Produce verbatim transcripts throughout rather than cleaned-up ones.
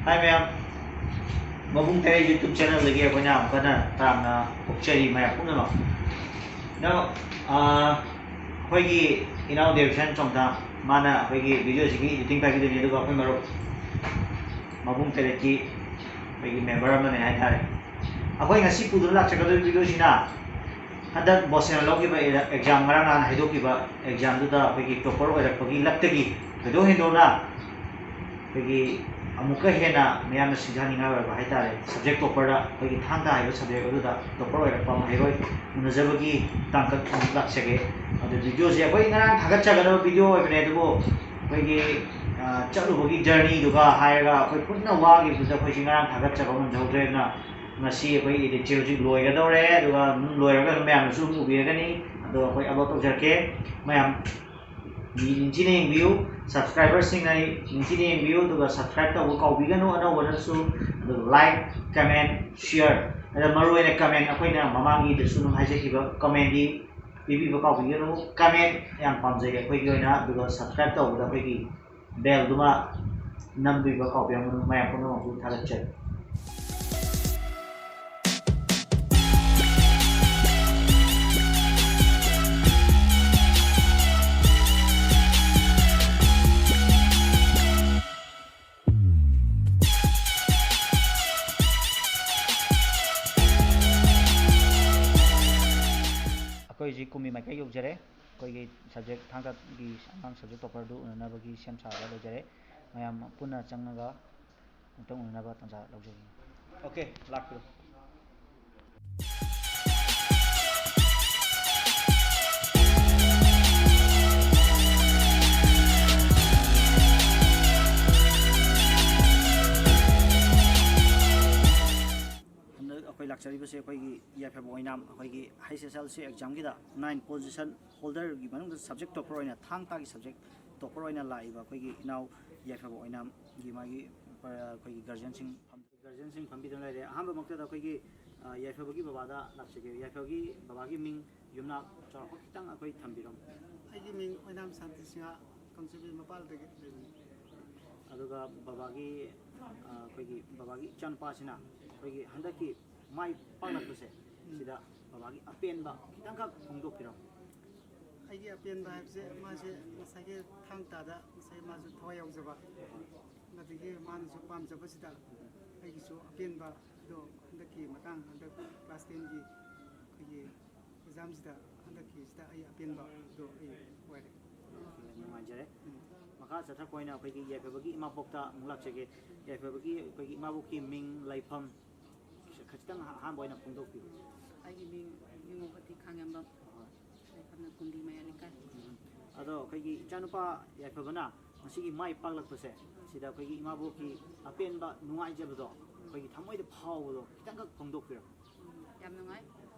ꯍꯥꯏ ꯃꯌꯥꯝ, ꯃꯕꯨꯡ ꯇꯔꯦꯠ YouTube channelꯗꯒꯤ ꯑꯩꯈꯣꯏꯅ ꯑꯃꯨꯛ ꯍꯟꯅ ꯇꯔꯥꯝꯅ ꯑꯣꯛꯆꯔꯤ ꯃꯌꯥꯝ ꯄꯨꯝꯅꯃꯛ꯫ ꯑꯗꯣ, ꯑꯥ, ꯑꯩꯈꯣꯏꯒꯤ ꯏꯅꯥꯎ ꯗꯦꯕꯤꯁꯟ ꯆꯣꯡꯊꯥ, ꯃꯥꯅ ꯑꯩꯈꯣꯏꯒꯤ videoꯁꯤꯒꯤ editing ꯄꯥꯏꯕꯤꯗꯣꯏꯅꯤ, ꯑꯗꯨꯒ ꯑꯩꯈꯣꯏ ꯃꯔꯨꯞ ꯃꯕꯨꯡ ꯇꯔꯦꯠꯀꯤ ꯑꯩꯈꯣꯏꯒꯤ member ꯑꯃꯅꯦ ꯍꯥꯏꯇꯥꯔꯦ꯫ ꯑꯩꯈꯣꯏ ꯉꯁꯤ ꯄꯨꯗꯨꯅ ꯂꯥꯛꯆꯒꯗꯧꯔꯤꯕ videoꯁꯤꯅ ꯍꯟꯗꯛ ꯕꯣꯁꯅꯤꯌꯥ ꯂꯧꯈꯤꯕ exam, ꯉꯔꯥꯡ ꯅꯍꯥꯟ ꯍꯥꯏꯗꯣꯛꯈꯤꯕ examꯗꯨꯗ ꯑꯩꯈꯣꯏꯒꯤ topper ꯑꯣꯏꯔꯛꯄꯒꯤ ꯂꯛꯇꯒꯤ ꯊꯣꯏꯗꯣꯛ ꯍꯦꯟꯗꯣꯛꯅ ꯑꯩꯈꯣꯏꯒꯤ ꯑꯃꯨꯛꯀ ꯍꯦꯟꯅ ꯃꯤꯌꯥꯝꯅ ꯁꯤꯡꯊꯥꯅꯤꯡꯉꯥꯏ ꯑꯣꯏꯕ ꯍꯥꯏꯇꯥꯔꯦ, subject topperꯗ, ꯑꯩꯈꯣꯏꯒꯤ ꯊꯥꯡ ꯇꯥ ꯍꯥꯏꯕ subject ꯑꯗꯨꯗ topper ꯑꯣꯏꯔꯛꯄ ꯃꯍꯩꯔꯣꯏ ꯎꯅꯖꯕꯒꯤ ꯇꯥꯡꯀꯛ ꯑꯃꯨꯛ ꯂꯥꯛꯆꯒꯦ꯫ ꯑꯗꯣ videoꯁꯦ ꯑꯩꯈꯣꯏ ꯉꯔꯥꯡ ꯊꯥꯒꯠꯆꯒꯗꯕ video ꯑꯣꯏꯕꯅꯦ, ꯑꯗꯨꯕꯨ ꯑꯩꯈꯣꯏꯒꯤ, ꯑ, ꯆꯠꯂꯨꯕꯒꯤ journeyꯗꯨꯒ ꯍꯥꯏꯔꯒ ꯑꯩꯈꯣꯏ ꯄꯨꯟꯅ ꯋꯥꯈꯤꯕꯗꯨꯗ ꯑꯩꯈꯣꯏꯁꯤ ꯉꯔꯥꯡ ꯊꯥꯒꯠꯆꯕ ꯉꯝꯖꯍꯧꯗ꯭ꯔꯦ꯫ ꯑꯗꯨꯅ ꯉꯁꯤ ꯑꯩꯈꯣꯏ editꯁꯦ ꯍꯧꯖꯤꯛ ꯂꯣꯏꯒꯗꯧꯔꯦ, ꯑꯗꯨꯒ ꯑꯗꯨꯝ ꯂꯣꯏꯔꯒ ꯑꯗꯨꯝ ꯃꯌꯥꯝꯅꯁꯨ ꯑꯗꯨꯝ ꯎꯕꯤꯔꯒꯅꯤ꯫ ꯑꯗꯣ ꯑꯩꯈꯣꯏ upload ꯇꯧꯖꯔꯛꯀꯦ꯫ ꯃꯌꯥꯝ ꯅꯤꯡꯊꯤꯅ ꯌꯦꯡꯕꯤꯌꯨ, subscriberꯁꯤꯡꯅ ꯅꯤꯡꯊꯤꯅ ꯌꯦꯡꯕꯤꯌꯨ, ꯑꯗꯨꯒ subscribe ꯇꯧꯕ ꯀꯥꯎꯕꯤꯒꯅꯨ ꯑꯅꯧꯕꯅꯁꯨ꯫ ꯑꯗꯨꯒ like, comment, share, ꯑꯗ ꯃꯔꯨꯑꯣꯏꯅ comment, ꯑꯩꯈꯣꯏꯅ ꯃꯃꯥꯡꯒꯤꯗꯁꯨ ꯑꯗꯨꯝ ꯍꯥꯏꯖꯈꯤꯕ, commentꯗꯤ ꯄꯤꯕꯤꯕ ꯀꯥꯎꯕꯤꯒꯅꯨ꯫ Comment ꯌꯥꯝ ꯄꯥꯝꯖꯩ ꯑꯩꯈꯣꯏꯒꯤ ꯑꯣꯏꯅ, ꯑꯗꯨꯒ subscribe ꯇꯧꯕꯗ ꯑꯩꯈꯣꯏꯒꯤ bellꯗꯨꯃ ꯅꯝꯕꯤꯕ ꯀꯥꯎꯕꯤꯔꯝꯒꯅꯨ꯫ ꯃꯌꯥꯝ ꯄꯨꯝꯅꯃꯛꯄꯨ ꯊꯥꯒꯠꯆꯔꯤ꯫ ꯑꯩꯈꯣꯏ ꯍꯧꯖꯤꯛ ꯀꯨꯝꯕꯤ ꯃꯥꯏꯀꯩ ꯌꯧꯖꯔꯦ꯫ ꯑꯩꯈꯣꯏꯒꯤ subject, ꯊꯥꯡꯒꯠꯀꯤ ꯑꯉꯥꯡ subject topperꯗꯨ ꯎꯅꯅꯕꯒꯤ ꯁꯦꯝ ꯁꯥꯕ ꯂꯣꯏꯖꯔꯦ꯫ ꯃꯌꯥꯝ ꯄꯨꯟꯅ ꯆꯪꯉꯒ ꯑꯃꯨꯛꯇꯪ ꯎꯅꯅꯕ ꯇꯥꯟꯖꯥ ꯂꯧꯖꯒꯦ꯫ Okay, ꯂꯥꯛꯄꯤꯔꯣ꯫ ꯍꯟꯗꯛ ꯑꯩꯈꯣꯏ ꯂꯥꯛꯆꯔꯤꯕꯁꯦ ꯑꯩꯈꯣꯏꯒꯤ ꯌꯥꯏꯐꯕ ꯑꯣꯏꯅꯥꯝ, ꯑꯩꯈꯣꯏꯒꯤ H S L C examꯒꯤꯗ nine position holderꯒꯤ ꯃꯅꯨꯡꯗ subject topper ꯑꯣꯏꯅ, ꯊꯥꯡ ꯇꯥꯒꯤ subject topper ꯑꯣꯏꯅ ꯂꯥꯛꯏꯕ ꯑꯩꯈꯣꯏꯒꯤ ꯏꯅꯥꯎ ꯌꯥꯏꯐꯕ ꯑꯣꯏꯅꯥꯝꯒꯤ ꯃꯥꯒꯤ, ꯑ, ꯑꯩꯈꯣꯏꯒꯤ guardianꯁꯤꯡ ꯐꯝ-, guardianꯁꯤꯡ ꯐꯝꯕꯤꯗꯨꯅ ꯂꯩꯔꯦ꯫ ꯑꯍꯥꯟꯕꯃꯛꯇꯗ ꯑꯩꯈꯣꯏꯒꯤ, ꯑ, ꯌꯥꯏꯐꯕꯒꯤ ꯕꯕꯥꯗ ꯂꯥꯛꯆꯒꯦ꯫ ꯌꯥꯏꯐꯕꯒꯤ ꯕꯕꯥꯒꯤ ꯃꯤꯡ ꯌꯨꯝꯅꯥꯛ ꯆꯥꯎꯔꯥꯛꯄ ꯈꯤꯇꯪ ꯑꯩꯈꯣꯏ ꯊꯝꯕꯤꯔꯝꯃꯨ꯫ ꯑꯩꯒꯤ ꯃꯤꯡ ꯑꯣꯏꯅꯥꯝ ꯁꯥꯟꯇꯤ ꯁꯤꯡꯍ, ꯀꯥꯡꯆꯨꯕꯤ ꯃꯄꯥꯜꯗꯒꯤ ꯂꯩꯕꯅꯤ꯫ ꯑꯗꯨ ꯑꯗꯨꯒ ꯕꯕꯥꯒꯤ ꯑ, ꯑꯩꯈꯣꯏꯒꯤ ꯕꯕꯥꯒꯤ ꯏꯆꯥꯅꯨꯄꯥꯁꯤꯅ ꯑꯩꯈꯣꯏꯒꯤ ꯍꯟꯗꯛꯀꯤ ꯃꯥꯏ ꯄꯥꯛꯂꯛꯄꯁꯦ, ꯁꯤꯗ ꯕꯕꯥꯒꯤ ꯑꯄꯦꯟꯕ ꯈꯤꯇꯪꯈꯛ ꯐꯣꯡꯗꯣꯛꯄꯤꯔꯝꯃꯨ꯫ ꯑꯩꯒꯤ ꯑꯄꯦꯟꯕ ꯍꯥꯏꯕꯁꯦ, ꯃꯥꯁꯦ ꯉꯁꯥꯏꯒꯤ ꯊꯥꯡ ꯇꯥꯗ ꯉꯁꯥꯏ ꯃꯥꯁꯨ ꯊꯋꯥꯏ ꯌꯥꯎꯖꯕ, ꯑꯗꯒꯤ ꯃꯥꯅꯁꯨ ꯄꯥꯝꯖꯕꯁꯤꯗ ꯑꯩꯒꯤꯁꯨ ꯑꯄꯦꯟꯕꯗꯣ ꯍꯟꯗꯛꯀꯤ ꯃꯇꯥꯡ, ꯍꯟꯗꯛ ꯀ꯭ꯂꯥꯁ ꯇꯦꯟꯒꯤ ꯑꯩꯈꯣꯏꯒꯤ ꯑꯦꯛꯖꯥꯝꯁꯤꯗ, ꯍꯟꯗꯛꯀꯤꯁꯤꯗ ꯑꯩ ꯑꯄꯦꯟꯕꯗꯣ ꯑꯩ ꯑꯣꯏꯔꯦ꯫ ꯌꯥꯝ ꯅꯨꯡꯉꯥꯏꯖꯔꯦ꯫ ꯎꯝ꯫ ꯃꯈꯥ ꯆꯠꯊꯔꯛꯄ ꯑꯣꯏꯅ ꯑꯩꯈꯣꯏꯒꯤ ꯌꯥꯏꯐꯕꯒꯤ ꯏꯃꯥꯕꯣꯛꯇ ꯑꯃꯨꯛ ꯂꯥꯛꯆꯒꯦ꯫ ꯌꯥꯏꯐꯕꯒꯤ ꯑꯩꯈꯣꯏꯒꯤ ꯏꯃꯥꯕꯣꯛꯀꯤ ꯃꯤꯡ, ꯂꯩꯐꯝ ꯈꯤꯇꯪ ꯑꯍꯥꯟꯕ ꯑꯣꯏꯅ ꯐꯣꯡꯗꯣꯛꯄꯤꯌꯨ꯫ ꯑꯩꯒꯤ ꯃꯤꯡ ꯌꯨꯝꯉꯧꯄꯇꯤ ꯈꯥꯉꯦꯝꯕꯝ꯫ ꯍꯣꯏ꯫ ꯂꯩꯐꯝꯅ ꯀꯨꯝꯕꯤ ꯃꯌꯥ ꯂꯩꯀꯥꯏ꯫ ꯎꯝ꯫ ꯑꯗꯣ ꯑꯩꯈꯣꯏꯒꯤ ꯏꯆꯥꯅꯨꯄꯥ ꯌꯥꯏꯐꯕꯅ ꯉꯁꯤꯒꯤ ꯃꯥꯏ ꯄꯥꯛꯂꯛꯄꯁꯦ, ꯁꯤꯗ ꯑꯩꯈꯣꯏꯒꯤ ꯏꯃꯥꯕꯣꯛꯀꯤ ꯑꯄꯦꯟꯕ, ꯅꯨꯡꯉꯥꯏꯖꯕꯗꯣ, ꯑꯩꯈꯣꯏꯒꯤ ꯊꯃꯣꯏꯗ ꯐꯥꯎꯕꯗꯣ ꯈꯤꯇꯪꯈꯛ ꯐꯣꯡꯗꯣꯛꯄꯤꯔꯝꯃꯨ꯫ ꯎꯝ, ꯌꯥꯝ ꯅꯨꯡꯉꯥꯏ꯫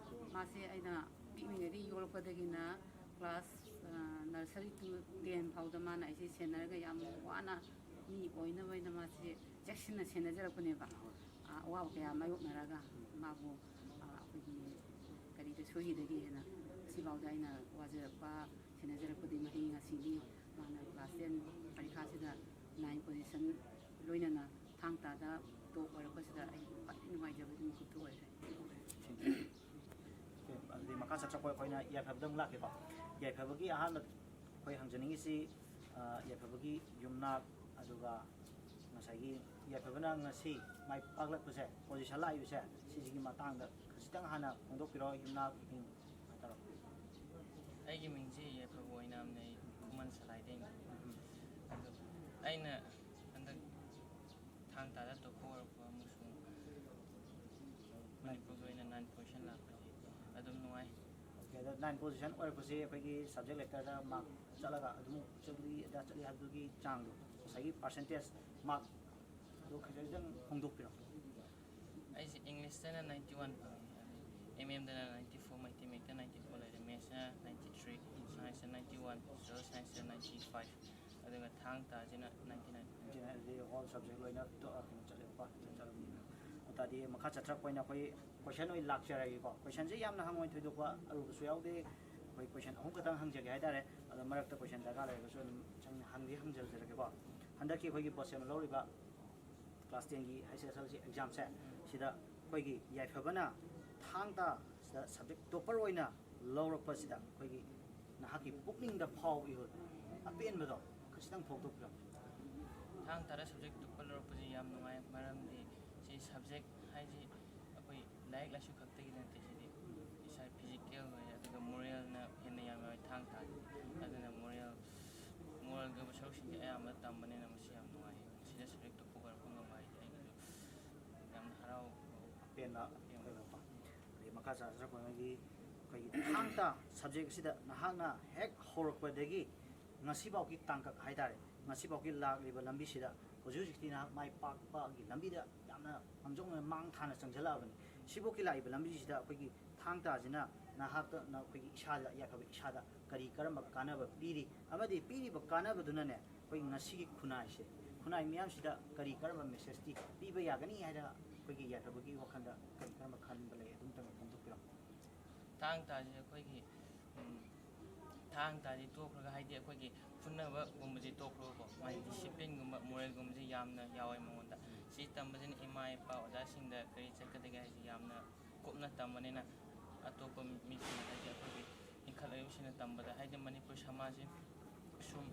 ꯃꯥꯁꯦ ꯑꯩꯅ ꯄꯤꯛꯂꯤꯉꯩꯗꯒꯤ ꯌꯣꯛꯂꯛꯄꯗꯒꯤꯅ ꯀ꯭ꯂꯥꯁ, ꯑ, ꯅꯔꯁꯔꯤ ꯇꯨ ꯇꯦꯟ ꯐꯥꯎꯗ ꯃꯥꯅ ꯑꯩꯁꯦ ꯁꯦꯟꯅꯔꯒ ꯌꯥꯝ ꯋꯥꯅ ꯃꯤ ꯑꯣꯏꯅꯕ ꯍꯥꯏꯅ ꯃꯥꯁꯦ ꯆꯦꯛꯁꯤꯟꯅ ꯁꯦꯟꯅꯖꯔꯛꯄꯅꯦꯕ꯫ ꯑ, ꯑꯋꯥꯕ ꯀꯌꯥ ꯃꯥꯌꯣꯛꯅꯔꯒ ꯃꯥꯕꯨ, ꯑ, ꯑꯩꯈꯣꯏꯒꯤ ꯀꯔꯤꯗ ꯁꯣꯏꯈꯤꯗꯒꯦꯅ ꯉꯁꯤꯐꯥꯎꯗ ꯑꯩꯅ ꯋꯥꯖꯔꯛꯄ, ꯁꯦꯟꯅꯖꯔꯛꯄꯗꯤ ꯃꯍꯩ ꯉꯁꯤꯗꯤ ꯃꯥꯅ ꯀ꯭ꯂꯥꯁ ꯇꯦꯟ ꯄꯔꯤꯈꯥꯁꯤꯗ ꯅꯥꯏꯟ ꯄꯣꯖꯤꯁꯟ ꯂꯣꯏꯅꯅ ꯊꯥꯡ ꯇꯥꯗ ꯇꯣꯞ ꯑꯣꯏꯔꯛꯄꯁꯤꯗ ꯑꯩ ꯈ꯭ꯋꯥꯏꯗꯒꯤ ꯅꯨꯡꯉꯥꯏꯖꯕꯗꯤ ꯃꯤꯀꯨꯞꯇ ꯑꯣꯏꯔꯦ꯫ ꯑꯣꯀꯦ, ꯑꯗꯨꯗꯤ ꯃꯈꯥ ꯆꯠꯊꯔꯛꯄ ꯑꯩꯈꯣꯏꯅ ꯌꯥꯏꯐꯕꯗ ꯑꯃꯨꯛ ꯂꯥꯛꯀꯦꯀꯣ꯫ ꯌꯥꯏꯐꯕꯒꯤ ꯑꯍꯥꯟꯕ ꯑꯩꯈꯣꯏ ꯍꯪꯖꯅꯤꯡꯉꯤꯁꯤ, ꯑ, ꯌꯥꯏꯐꯕꯒꯤ ꯌꯨꯝꯅꯥꯛ, ꯑꯗꯨꯒ ꯉꯁꯥꯏꯒꯤ ꯌꯥꯏꯐꯕꯅ ꯉꯁꯤ ꯃꯥꯏ ꯄꯥꯛꯂꯛꯄꯁꯦ, ꯄꯣꯖꯤꯁꯟ ꯂꯥꯛꯏꯕꯁꯦ, ꯁꯤꯁꯤꯒꯤ ꯃꯇꯥꯡꯗ ꯈꯖꯤꯛꯇꯪ ꯍꯥꯟꯅ ꯐꯣꯡꯗꯣꯛꯄꯤꯔꯣ, ꯌꯨꯝꯅꯥꯛ ꯃꯤꯡ ꯍꯥꯏꯇꯥꯔꯣ꯫ ꯑꯩꯒꯤ ꯃꯤꯡꯁꯤ ꯌꯥꯏꯐꯕ ꯑꯣꯏꯅꯥꯝꯅꯦ, ꯑꯩ ꯈꯨꯃꯟ ꯁꯂꯥꯏꯗꯩꯅꯤ꯫ ꯑꯗꯣ ꯑꯩꯅ ꯍꯟꯗꯛ ꯊꯥꯡ ꯇꯥꯗ ꯇꯣꯞꯄ ꯑꯣꯏꯔꯛꯄ ꯑꯃꯁꯨꯡ ꯃꯅꯤꯄꯨꯔꯒꯤ ꯑꯣꯏꯅ ꯅꯥꯏꯟ ꯄꯣꯖꯤꯁꯟ ꯂꯥꯛꯄꯁꯤ ꯑꯗꯨꯝ ꯅꯨꯡꯉꯥꯏ꯫ ꯑꯣꯀꯦ, ꯑꯗꯣ ꯅꯥꯏꯟ ꯄꯣꯖꯤꯁꯟ ꯑꯣꯏꯔꯛꯄꯁꯤ ꯑꯩꯈꯣꯏꯒꯤ ꯁꯕꯖꯦꯛ ꯂꯦꯇꯔꯗ ꯃꯥꯔꯛ ꯆꯠꯂꯒ ꯑꯗꯨꯃꯛ ꯆꯠꯂꯤ, ꯑꯗꯥ ꯆꯠꯂꯤ ꯍꯥꯏꯕꯗꯨꯒꯤ ꯆꯥꯡꯗꯣ, ꯉꯁꯥꯏꯒꯤ ꯄꯥꯔꯁꯦꯟꯇꯦꯖ ꯃꯥꯔꯛ ꯑꯗꯨ ꯈꯖꯤꯛꯇꯪ ꯐꯣꯡꯗꯣꯛꯄꯤꯔꯣ꯫ ꯑꯩꯁꯦ ꯏꯪꯂꯤꯁꯇꯅ ꯅꯥꯏꯟꯇꯤ ꯋꯥꯟ ꯐꯪꯉꯤ, ꯑꯗꯩ ꯑꯦꯝ ꯑꯦꯝꯗꯅ ꯅꯥꯏꯟꯇꯤ ꯐꯣꯔ, ꯃꯩꯇꯩ ꯃꯌꯦꯛꯇ ꯅꯥꯏꯟꯇꯤ ꯐꯣꯔ ꯂꯩꯔꯦ, ꯃꯦꯠꯁꯅ ꯅꯥꯏꯟꯇꯤ ꯊ꯭ꯔꯤ, ꯁꯥꯏꯟꯁꯇ ꯅꯥꯏꯟꯇꯤ ꯋꯥꯟ, ꯁꯣꯁꯦꯜ ꯁꯥꯏꯟꯁꯇ ꯅꯥꯏꯟꯇꯤ ꯐꯥꯏꯚ, ꯑꯗꯨꯒ ꯊꯥꯡ ꯇꯥꯁꯤꯅ ꯅꯥꯏꯟꯇꯤ ꯅꯥꯏꯟ꯫ ꯑꯗꯨꯗꯤ ꯑꯣꯜ ꯁꯕꯖꯦꯛ ꯂꯣꯏꯅ ꯇꯣ-, ꯑ, ꯀꯩꯅꯣ ꯆꯠꯂꯦꯕꯀꯣ, ꯆꯠꯂꯕꯅꯤꯅ꯫ ꯑꯗꯨ ꯇꯥꯔꯗꯤ ꯃꯈꯥ ꯆꯠꯊꯔꯛꯄ ꯑꯣꯏꯅ ꯑꯩꯈꯣꯏ ꯀꯣꯏꯁꯟ ꯑꯣꯏꯅ ꯂꯥꯛꯆꯔꯒꯦꯀꯣ꯫ ꯀꯣꯏꯁꯟꯁꯦ ꯌꯥꯝꯅ ꯍꯪꯉꯣꯏ, ꯊꯣꯏꯗꯣꯛꯄ ꯑꯔꯨꯕꯁꯨ ꯌꯥꯎꯗꯦ꯫ ꯑꯩꯈꯣꯏ ꯀꯣꯏꯁꯟ ꯑꯍꯨꯝ ꯈꯛꯇꯪ ꯍꯪꯖꯒꯦ ꯍꯥꯏꯇꯥꯔꯦ꯫ ꯑꯗꯣ ꯃꯔꯛꯇ ꯀꯣꯏꯁꯟ ꯗꯔꯀꯥꯔ ꯂꯩꯔꯒꯁꯨ ꯑꯗꯨꯝ ꯆꯪ-, ꯍꯪꯗꯤ ꯍꯪꯖꯖꯔꯛꯀꯦꯀꯣ꯫ ꯍꯟꯗꯛꯀꯤ ꯑꯩꯈꯣꯏꯒꯤ ꯕꯣꯁꯦꯝꯅ ꯂꯧꯔꯤꯕ class ten ꯒꯤ H S S L C exam ꯁꯦ, ꯁꯤꯗ ꯑꯩꯈꯣꯏꯒꯤ ꯌꯥꯏꯐꯕꯅ ꯊꯥꯡ ꯇꯥ ꯁꯤꯗ subject topper ꯑꯣꯏꯅ ꯂꯧꯔꯛꯄꯁꯤꯗ ꯑꯩꯈꯣꯏꯒꯤ ꯅꯍꯥꯛꯀꯤ ꯄꯨꯛꯅꯤꯡꯗ ꯐꯥꯎꯕ ꯏꯍꯨꯜ ꯑꯄꯦꯟꯕꯗꯣ ꯈꯖꯤꯛꯇꯪ ꯐꯣꯡꯗꯣꯛꯄꯤꯔꯝꯃꯨ꯫ ꯊꯥꯡ ꯇꯥꯗ subject topper ꯂꯧꯔꯛꯄꯁꯤ ꯌꯥꯝ ꯅꯨꯡꯉꯥꯏ, ꯃꯔꯝꯗꯤ ꯁꯤ subject ꯍꯥꯏꯁꯤ ꯑꯩꯈꯣꯏ ꯂꯥꯏꯔꯤꯛ ꯂꯥꯏꯁꯨ ꯈꯛꯇꯒꯤ ꯅꯠꯇꯦ, ꯁꯤꯗꯤ ꯏꯁꯥ physical ꯑꯣꯏ, ꯑꯗꯨꯒ moral ꯅ ꯍꯦꯟꯅ ꯌꯥꯝ ꯌꯥꯎꯋꯦ ꯊꯥꯡ ꯇꯥꯗ꯫ ꯑꯗꯨꯅ moral, moral ꯒꯤ ꯑꯣꯏꯕ ꯁꯔꯨꯛꯁꯤꯡꯁꯦ ꯑꯌꯥꯝꯕ ꯇꯝꯕꯅꯤꯅ ꯃꯁꯤ ꯌꯥꯝ ꯅꯨꯡꯉꯥꯏ꯫ ꯁꯤꯗ subject topper ꯑꯣꯏꯔꯛꯄ ꯉꯝꯕ ꯍꯥꯏꯗꯤ ꯑꯩꯒꯤꯁꯨ ꯌꯥꯝꯅ ꯍꯔꯥꯎꯕ ꯑꯄꯦꯟꯕ ꯑꯣꯏꯕꯀꯣ꯫ ꯑꯗꯩ ꯃꯈꯥ ꯆꯠꯊꯔꯛꯄꯗꯒꯤ ꯑꯩꯈꯣꯏꯒꯤ ꯊꯥꯡ ꯇꯥ subject ꯑꯁꯤꯗ ꯅꯍꯥꯛꯅ ꯍꯦꯛ ꯍꯧꯔꯛꯄꯗꯒꯤ ꯉꯁꯤꯐꯥꯎꯒꯤ ꯇꯥꯡꯀꯛ ꯍꯥꯏꯇꯥꯔꯦ, ꯉꯁꯤꯐꯥꯎꯒꯤ ꯂꯥꯛꯂꯤꯕ ꯂꯝꯕꯤꯁꯤꯗ ꯍꯧꯖꯤꯛ ꯍꯧꯖꯤꯛꯇꯤ ꯅꯍꯥꯛ ꯃꯥꯏ ꯄꯥꯛꯄꯒꯤ ꯂꯝꯕꯤꯗ ꯌꯥꯝꯅ ꯃꯥꯡꯖꯧꯅꯅ ꯃꯥꯡ ꯊꯥꯅ ꯆꯪꯁꯤꯜꯂꯛꯑꯕꯅꯤ꯫ ꯁꯤꯐꯥꯎꯒꯤ ꯂꯥꯛꯏꯕ ꯂꯝꯕꯤꯁꯤꯗ ꯑꯩꯈꯣꯏꯒꯤ ꯊꯥꯡ ꯇꯥꯁꯤꯅ ꯅꯍꯥꯛꯇ, ꯅꯈꯣꯏꯒꯤ ꯏꯁꯥꯗ, ꯌꯥꯏꯐꯕ ꯏꯁꯥꯗ ꯀꯔꯤ ꯀꯔꯝꯕ ꯀꯥꯟꯅꯕ ꯄꯤꯔꯤ, ꯑꯃꯗꯤ ꯄꯤꯔꯤꯕ ꯀꯥꯟꯅꯕꯗꯨꯅꯅꯦ ꯑꯩꯈꯣꯏ ꯉꯁꯤꯒꯤ ꯈꯨꯟꯅꯥꯏꯁꯦ, ꯈꯨꯟꯅꯥꯏ ꯃꯤꯌꯥꯝꯁꯤꯗ ꯀꯔꯤ ꯀꯔꯝꯕ message ꯇꯤ ꯄꯤꯕ ꯌꯥꯒꯅꯤ ꯍꯥꯏꯅ ꯑꯩꯈꯣꯏꯒꯤ ꯌꯥꯏꯐꯕꯒꯤ ꯋꯥꯈꯜꯗ ꯀꯔꯤ ꯀꯔꯝꯕ ꯈꯟꯕ ꯂꯩ, ꯑꯗꯨꯝꯇꯪ ꯐꯣꯡꯗꯣꯛꯄꯤꯔꯝꯃꯨ꯫ ꯊꯥꯡ ꯇꯥꯁꯦ ꯑꯩꯈꯣꯏꯒꯤ, ꯎꯝ, ꯊꯥꯡ ꯇꯥꯁꯦ ꯇꯣꯛꯈ꯭ꯔꯒ, ꯍꯥꯏꯗꯤ ꯑꯩꯈꯣꯏꯒꯤ ꯐꯨꯅꯕꯒꯨꯝꯕꯁꯦ ꯇꯣꯛꯈ꯭ꯔꯒꯀꯣ, ꯃꯥꯒꯤ discipline ꯒꯨꯝꯕ, moral ꯒꯨꯝꯕꯁꯦ ꯌꯥꯝꯅ ꯌꯥꯎꯋꯦ ꯃꯉꯣꯟꯗ꯫ ꯁꯤ ꯇꯝꯕꯁꯤꯅ ꯏꯃꯥ ꯏꯄꯥ ꯑꯣꯖꯥꯁꯤꯡꯗ ꯀꯔꯤ ꯆꯠꯀꯗꯒꯦ ꯍꯥꯏꯁꯦ ꯌꯥꯝꯅ ꯀꯨꯞꯅ ꯇꯝꯕꯅꯤꯅ, ꯑꯇꯣꯞꯄ ꯃꯤꯁꯤꯡ, ꯍꯥꯏꯗꯤ ꯑꯩꯈꯣꯏꯒꯤ ꯏꯟꯈꯠꯂꯛꯏꯕꯁꯤꯡꯅ ꯇꯝꯕꯗ, ꯍꯥꯏꯗꯤ ꯃꯅꯤꯄꯨꯔ ꯁꯃꯥꯖꯁꯤ ꯁꯨꯝ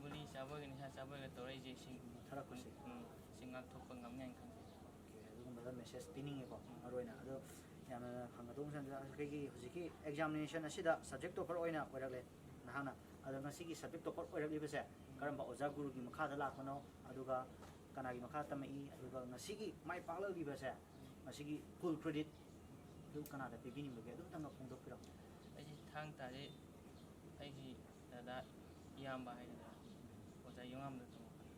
ꯒꯨꯂꯤ ꯆꯥꯕꯒ ꯅꯤꯁꯥ ꯆꯥꯕꯒ ꯇꯧꯔꯛꯏꯁꯦ, ꯁꯤ, ꯃꯨꯠꯊꯔꯛꯄꯁꯦ꯫ ꯎꯝ, ꯁꯤ ꯉꯥꯛꯊꯣꯛꯄ ꯉꯝꯅꯤ ꯍꯥꯏꯅ ꯈꯟꯖꯩ꯫ ꯑꯣꯀꯦ, ꯑꯗꯨꯒꯨꯝꯕꯗ message ꯄꯤꯅꯤꯡꯉꯦꯀꯣ, ꯃꯔꯨꯑꯣꯏꯅ꯫ ꯑꯗꯣ ꯌꯥꯝꯅ ꯈꯪꯒꯗꯧꯕ ꯃꯁꯛ ꯑꯩꯈꯣꯏꯒꯤ ꯍꯧꯖꯤꯛꯀꯤ examination ꯑꯁꯤꯗ subject topper ꯑꯣꯏꯅ ꯑꯣꯏꯔꯛꯂꯦ ꯅꯍꯥꯛꯅ꯫ ꯑꯗꯣ ꯉꯁꯤꯒꯤ subject topper ꯑꯣꯏꯔꯛꯂꯤꯕꯁꯦ ꯀꯔꯝꯕ ꯑꯣꯖꯥ ꯒꯨꯔꯨꯒꯤ ꯃꯈꯥꯗ ꯂꯥꯛꯄꯅꯣ, ꯑꯗꯨꯒ ꯀꯅꯥꯒꯤ ꯃꯈꯥꯗ ꯇꯝꯃꯛꯏ, ꯑꯗꯨꯒ ꯉꯁꯤꯒꯤ ꯃꯥꯏ ꯄꯥꯛꯂꯛꯂꯤꯕꯁꯦ ꯃꯁꯤꯒꯤ full credit ꯑꯗꯨ ꯀꯅꯥꯗ ꯄꯤꯕꯤꯅꯤꯡꯕꯒꯦ, ꯑꯗꯨꯝꯇꯪꯒ ꯐꯣꯡꯗꯣꯛꯄꯤꯔꯝꯃꯨ꯫ ꯑꯩꯁꯦ ꯊꯥꯡ ꯇꯥꯁꯦ ꯑꯩꯒꯤ ꯗꯗꯥ, ꯏꯌꯥꯝꯕ ꯍꯥꯏꯒꯗ꯭ꯔꯥ, ꯑꯣꯖꯥ ꯌꯣꯡꯉꯥꯝꯗ ꯇꯝꯃꯛꯄꯅꯤ꯫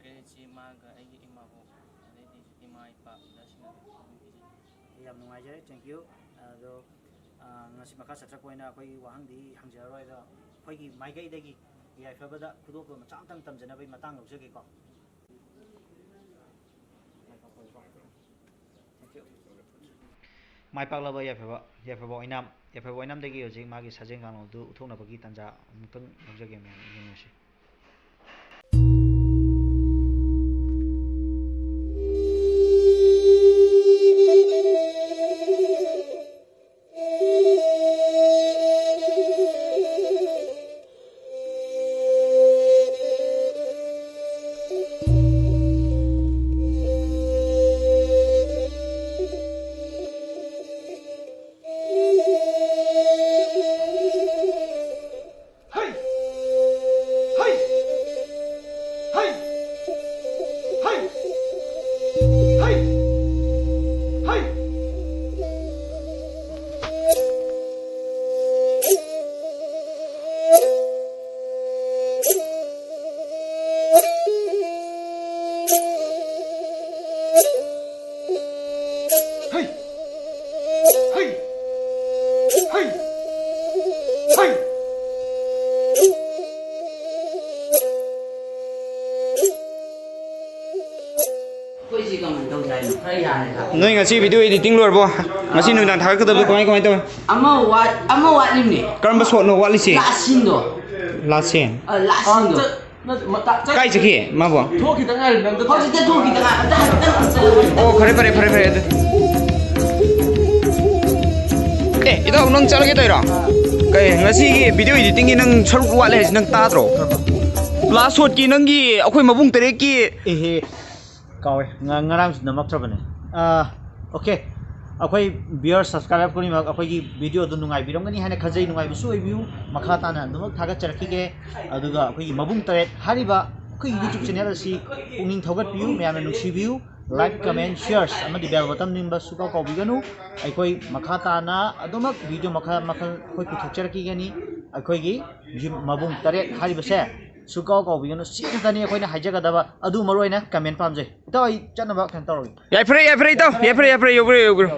Credit ꯁꯤ ꯃꯥꯒ ꯑꯩꯒꯤ ꯏꯃꯥꯕꯣꯛ, ꯑꯗꯩꯗꯤ ꯏꯃꯥ ꯏꯄꯥ, ꯑꯣꯖꯥꯁꯤꯡꯅ ꯑꯗꯨꯝ ꯄꯤꯖꯩ꯫ ꯌꯥꯝ ꯅꯨꯡꯉꯥꯏꯖꯔꯦ, thank you꯫ ꯑꯗꯣ, ꯑ, ꯉꯁꯤ ꯃꯈꯥ ꯆꯠꯊꯔꯛꯄ ꯑꯣꯏꯅ ꯑꯩꯈꯣꯏꯒꯤ ꯋꯥꯍꯪꯗꯤ ꯍꯪꯖꯔꯔꯣꯏ, ꯑꯗꯣ ꯑꯩꯈꯣꯏꯒꯤ ꯃꯥꯏꯀꯩꯗꯒꯤ ꯌꯥꯏꯐꯕꯗ ꯈꯨꯗꯣꯞꯄ ꯃꯆꯥ ꯑꯃꯇꯪ ꯇꯝꯖꯅꯕꯒꯤ ꯃꯇꯥꯡ ꯂꯧꯖꯒꯦꯀꯣ꯫ Thank you꯫ ꯃꯥꯏ ꯄꯥꯛꯂꯕ ꯌꯥꯏꯐꯕ, ꯌꯥꯏꯐꯕ ꯑꯣꯏꯅꯥꯝ, ꯌꯥꯏꯐꯕ ꯑꯣꯏꯅꯥꯝꯗꯒꯤ ꯍꯧꯖꯤꯛ ꯃꯥꯒꯤ ꯁꯥꯖꯦꯜ ꯀꯥꯡꯂꯣꯟ ꯑꯗꯨ ꯎꯠꯊꯣꯛꯅꯕꯒꯤ ꯇꯥꯟꯖꯥ ꯑꯃꯨꯛꯇꯪ ꯂꯧꯖꯒꯦ, ꯃꯌꯥꯝ ꯌꯦꯡꯃꯤꯟꯅꯁꯤ꯫ ꯑꯩꯈꯣꯏꯁꯤ ꯀꯃꯥꯏꯅ ꯇꯧꯁꯦ ꯍꯥꯏꯅꯣ? ꯈꯔ ꯌꯥꯔꯦ ꯍꯥꯏ꯫ ꯅꯣꯏ ꯉꯁꯤ ꯚꯤꯗꯤꯑꯣ ꯏꯗꯤꯇꯤꯡ ꯂꯣꯏꯔꯕꯣ? ꯉꯁꯤ ꯅꯨꯃꯤꯗꯥꯡ ꯊꯥꯒꯠꯀꯗꯕꯗꯣ ꯀꯃꯥꯏ ꯀꯃꯥꯏ ꯇꯧꯋꯦ? ꯑꯃ ꯋꯥꯠ ꯑꯃ ꯋꯥꯠꯂꯤꯝꯅꯦ꯫ ꯀꯔꯝꯕ ꯁꯣꯠꯅꯣ ꯋꯥꯠꯂꯤꯁꯦ? ꯂꯥꯁ ꯁꯤꯟꯗꯣ꯫ ꯂꯥꯁ ꯁꯤꯟ꯫ ꯑ, ꯂꯥꯁ ꯁꯤꯟꯗꯣ꯫ ꯀꯥꯏ ꯆꯠꯈꯤ ꯃꯥꯕꯣ? ꯊꯣꯛꯈꯤꯇ ꯉꯥꯏꯔꯤ ꯅꯪꯗ꯫ ꯍꯧꯖꯤꯛꯇ ꯊꯣꯛꯈꯤꯗ ꯉꯥꯏ ꯑꯝꯇ ꯍꯥꯏ- ꯑꯝꯇ- ꯑꯝꯇ- ꯑꯣ, ꯐꯔꯦ ꯐꯔꯦ ꯐꯔꯦ ꯐꯔꯦ ꯑꯗꯨ꯫ ꯑꯦ, ꯏꯇꯥꯎ, ꯅꯪ ꯆꯠꯂꯒꯦ ꯇꯧꯔꯣ? ꯀꯩ, ꯉꯁꯤꯒꯤ ꯚꯤꯗꯤꯑꯣ ꯏꯗꯤꯇꯤꯡꯒꯤ ꯅꯪ ꯁꯔꯨꯛ ꯋꯥꯠꯂꯦ ꯍꯥꯏꯁꯤ ꯅꯪ ꯇꯥꯗ꯭ꯔꯣ? ꯂꯥꯁ ꯁꯣꯠꯀꯤ ꯅꯪꯒꯤ ꯑꯩꯈꯣꯏ ꯃꯕꯨꯡ ꯇꯔꯦꯠꯀꯤ꯫ ꯑꯦꯍꯦ, ꯀꯥꯎꯋꯦ꯫ ꯉ- ꯉꯔꯥꯡꯁꯨ ꯅꯝꯃꯛꯇ꯭ꯔꯕꯅꯦ꯫ ꯑꯥ, ꯑꯣꯀꯦ꯫ ꯑꯩꯈꯣꯏ ꯚꯤꯌꯔ ꯁꯕꯁꯀ꯭ꯔꯥꯏꯕꯔ ꯈꯨꯗꯤꯡꯃꯛ ꯑꯩꯈꯣꯏꯒꯤ ꯚꯤꯗꯤꯑꯣꯗꯨ ꯅꯨꯡꯉꯥꯏꯕꯤꯔꯝꯒꯅꯤ ꯍꯥꯏꯅ ꯈꯟꯖꯩ꯫ ꯅꯨꯡꯉꯥꯏꯕꯁꯨ ꯑꯣꯏꯕꯤꯌꯨ꯫ ꯃꯈꯥ ꯇꯥꯅ ꯑꯗꯨꯃꯛ ꯊꯥꯒꯠꯆꯔꯛꯈꯤꯒꯦ꯫ ꯑꯗꯨꯒ ꯑꯩꯈꯣꯏꯒꯤ ꯃꯕꯨꯡ ꯇꯔꯦꯠ ꯍꯥꯏꯔꯤꯕ ꯑꯩꯈꯣꯏꯒꯤ YouTube ꯆꯦꯅꯦꯜ ꯑꯁꯤ ꯄꯨꯛꯅꯤꯡ ꯊꯧꯒꯠꯄꯤꯌꯨ, ꯃꯌꯥꯝꯅ ꯅꯨꯡꯁꯤꯕꯤꯌꯨ꯫ ꯂꯥꯏꯛ, ꯀꯃꯦꯟ, ꯁꯤꯌꯔꯁ ꯑꯃꯗꯤ ꯕꯦꯜ ꯕꯇꯟ ꯅꯤꯡꯕ ꯁꯨꯀꯥꯎ ꯀꯥꯎꯕꯤꯒꯅꯨ꯫ ꯑꯩꯈꯣꯏ ꯃꯈꯥ ꯇꯥꯅ ꯑꯗꯨꯃꯛ ꯚꯤꯗꯤꯑꯣ ꯃꯈꯜ ꯃꯈꯜ ꯑꯩꯈꯣꯏ ꯄꯨꯊꯣꯛꯆꯔꯛꯈꯤꯒꯅꯤ꯫ ꯑꯩꯈꯣꯏꯒꯤ ꯌꯨꯝ ꯃꯕꯨꯡ ꯇꯔꯦꯠ ꯍꯥꯏꯔꯤꯕꯁꯦ ꯁꯨꯀꯥꯎ ꯀꯥꯎꯕꯤꯒꯅꯨ꯫ ꯁꯤ ꯈꯛꯇꯅꯤ ꯑꯩꯈꯣꯏꯅ ꯍꯥꯏꯖꯒꯗꯕ꯫ ꯑꯗꯨ ꯃꯔꯨ ꯑꯣꯏꯅ ꯀꯃꯦꯟ ꯄꯥꯝꯖꯩ꯫ ꯏꯇꯥꯎ, ꯑꯩ ꯆꯠꯅꯕ ꯀꯩꯅꯣ ꯇꯧꯔꯒꯦ꯫ ꯌꯥꯏꯐꯔꯦ, ꯌꯥꯏꯐꯔꯦ, ꯏꯇꯥꯎ꯫ ꯌꯥꯏꯐꯔꯦ, ꯌꯥꯏꯐꯔꯦ, ꯌꯧꯕꯤꯔꯣ, ꯌꯧꯕꯤꯔꯣ꯫